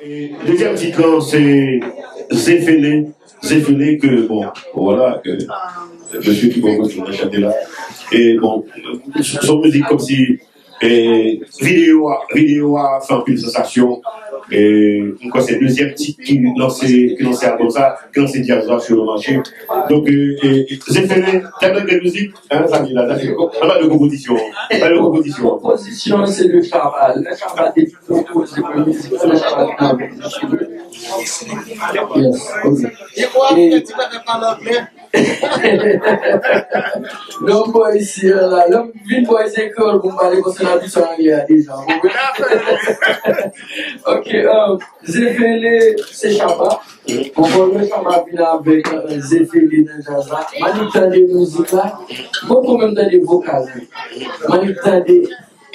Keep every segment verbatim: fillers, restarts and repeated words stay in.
Dezyèm tit lan se Zefele. Zefele ke, bon, vwala, ke mesye ki poko fin nan chante la. E bon, se yon mizik kòmsi, e, videyo a, videyo a fè anpil sansasyon. E m kwè se dezyèm tit ki lanse, ki lanse albòm sa, ki lanse djaz la sou le mache. Donk, e, e, Zefele, tèt de mizik, hein, sa di la, sa se, anba de konpozisyon, anba de konpozisyon. Konpozisyon se de Shabba. Lè Shabba te pwopoze pou mizik, se lè Shabba te nan. Yes, ok. E non, bò isi a la, lè m vin bò isi se kreyòl pou m pale, paske m abitye anglè a deja, w konprann? Ok, um, Zefele, se Shabba. Bon, bon, lè Shabba vin avèk, euh, Zefele nan djaz la, m annik tande mizik la, m poko menm tande vokal li. M annik tande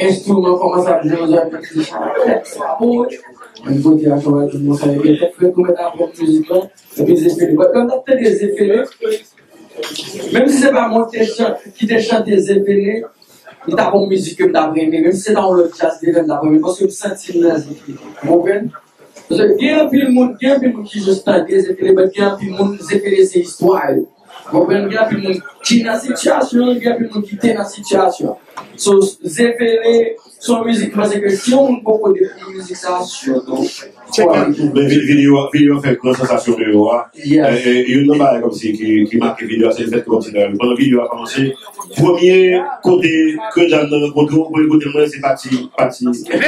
enstriman kòmanse ap jwe, m di, "Shabba, se pa bon, wi." Menm kote a, Shabba di, "Bon, sa e gen tèt frèt, ou mèt aprann mizik la." Epi Zefele. But lè m t ap tande Zefele, menm si se pa mwen ki te chan-, ki te chante Zefele, li t ap yon mizik ke m t ap renmen. Menm si se ta yon lòt djaz li te fè, m t ap renmen, paske m santi m nan Zefele. Ou konprann? Paske gen anpil moun, gen anpil moun ki jis tande Zefele, but gen anpil moun, Zefele se istwa yo. Ou konprann? Gen anpil moun ki nan sitiyasyon, gen anpil moun ki te nan sitiyasyon. So, Zefele, se yon mizik, m panse ke si yon moun poko dekouvri mizik sa, sitou, men vi-, videyo, videyo a fè gran sansasyon deyò a. Yes. E, e, youn nan bagay kòmsi ki, ki make videyo a, se lefèt ke kòmsi nan, pandan videyo a kòmanse, premye kote ke John nan rankontre w, premye kote mwen, se pati, pati, pati M C. E,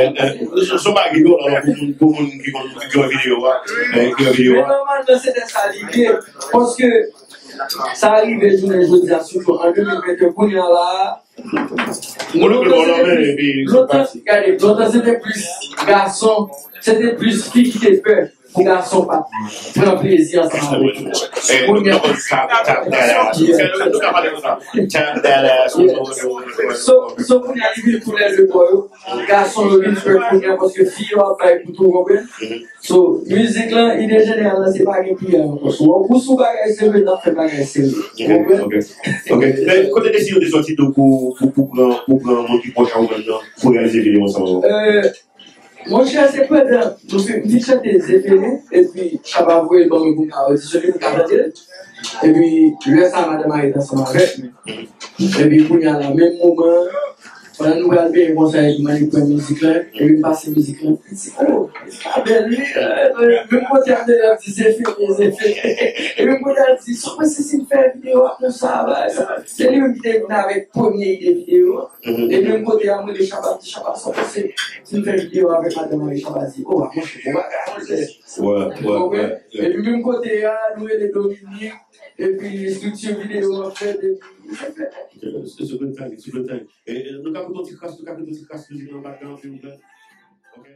e, se, se yon bagay ki dwòl, alò, pou moun, pou moun ki konn, ki wè videyo a, e, ki wè videyo a. Men nòmalman, se te sa lide, paske sa rive jounen jodi a, sitou an de mil venteyen, kounye a la, lontan se te plis, lontan, gade, lontan se te plis gason, se te plis fi ki te pè pou gason pa t pran plezi ansanm avèk yo. Kounye a, so, so kounye a li vin tou lè de bò yo. Gason yo vin pè kounye a paske fi yo ap bay pou tou, konprann? So, mizik lan, ide jeneral lan, se pa gen piyay ankò. So, ou sou bagay serye, n ap fè bagay serye. Ok, ok. Men kote desizyon te sòti tou pou, pou, pou pran, pou pran moun ki pwòch a ou menm nan, pou reyalize videyo ansanm avè w? Euh, monchè, se pandan, paske m fin chante Zefele, epi Shabba voye l ban mwen pou m ka odisyonnen, pou m ka chante l. Epi, lè sa, madanm Marie t ansanm avèk mwen. Epi kounye a la, menm moman an, pandan nou pral benyen konsa, epi m annik pran mizik lan, epi m pase mizik lan, m di, "Oh, sa bèl, wi." Menm kote a, m te ap di, "Zefele, Zefele." Epi menm kote a, l di, "Sa w panse si m fè videyo a konsa, bagay sa?" Se li menm ki te vin avèk premye ide videyo an. Epi menm kote a, m rele Shabba, m di, "Shabba, sa w panse si m fè videyo avèk madanm mwen?" Shabba di, "Oh, a, monchè, bon bagay, monchè." Ou konprann? Epi menm kote a, nou rele Dominique, epi estrikti videyo an fèt, epi se fèt. Super time, super time. E, e, nou ka koute yon ti kras, nou ka koute yon ti kras mizik nan background, silvouplè? Ok.